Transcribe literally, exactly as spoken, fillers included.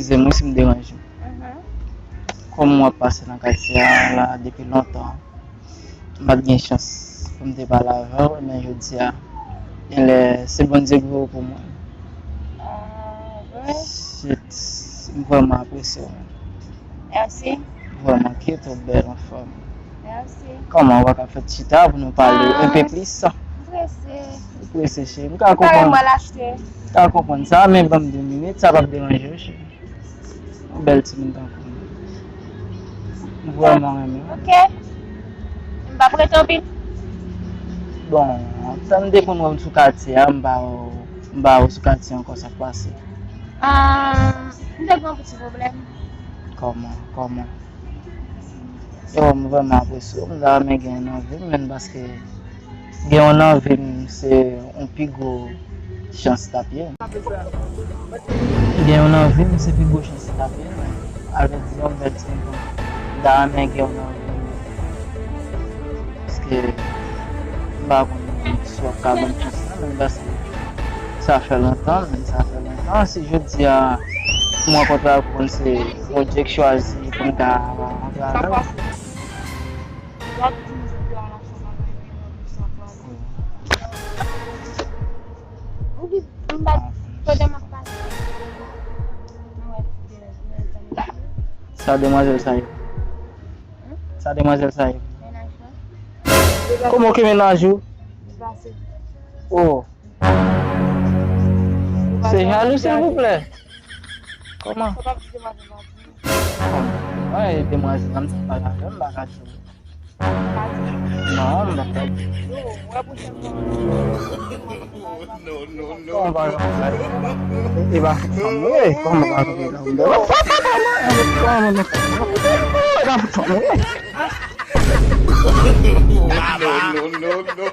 Eskize m wi si m deranje w. Mhm. Kòman w ap pase nan katye a la depi lontan? M pa t gen chans pou m te pale avè w, men jodi a, genlè se Bondye ki voye w pou mwen. Ah, vre? Shit, m vrèman apresye w, man. Mèsi. Vrèman, kite w bèl, anfòm. Mèsi. Kòman, w pa ka fè ti chita pou nou pale un peu plus? Ah, m prese. Ou prese, cheri. M ka konprann. M ka konprann sa, men ban m de minit, sa p ap deranje w, cheri. Yon bèl timoun tankou w. M vrèman renmen w. Ok. M p ap rete anpil. Bon, tan m te konn wè w sou katye a, m pa wè w, m pa wè w sou katye ankò, sa k pase? Ah, m te gen yon ti pwoblèm. Kòman? Kòman? Yo, m vrèman apresye w. M ta renmen gen yon anvi, men paske gen yon anvi, m se yon pi gwo chans t ap ye. Gen yon anvi, m se pi gwo chans t ap ye, men avèk yon bèl ti kontan. M ta renmen gen yon anvi, men paske m pa konn si w ap ka ban m chans lan, men paske sa fè lontan, men sa fè lontan. Si jodi a m rankontre ak ou, se Bondye k chwazi pou m ta rankontre avè w. Gad ti mesye a la, sa pa gen anvi sa pale. Ou di, m pa, pandan m ap pale. Mwen wè, de, de, de, Sa demwazèl sa ye? Hmm? Sa demwazèl sa ye? Mennaj mwen. Kòman ke mennaj ou? Li pase. Oh. Se jalou, silvouplè. Kòman? Sa pa di demwazèl la di. Mwen, demwazèl la, m t ap pale avè l, m pa ka di l. Non, m pa ka di l. Yo, wè pwochèn fwa. Non, non, non. Kòman pa janm fè? E pa fanm ou ye? Kòman pa janm fè? Kòman pa fanm ou ye? E pa fanm ou ye? Non, non, non, non.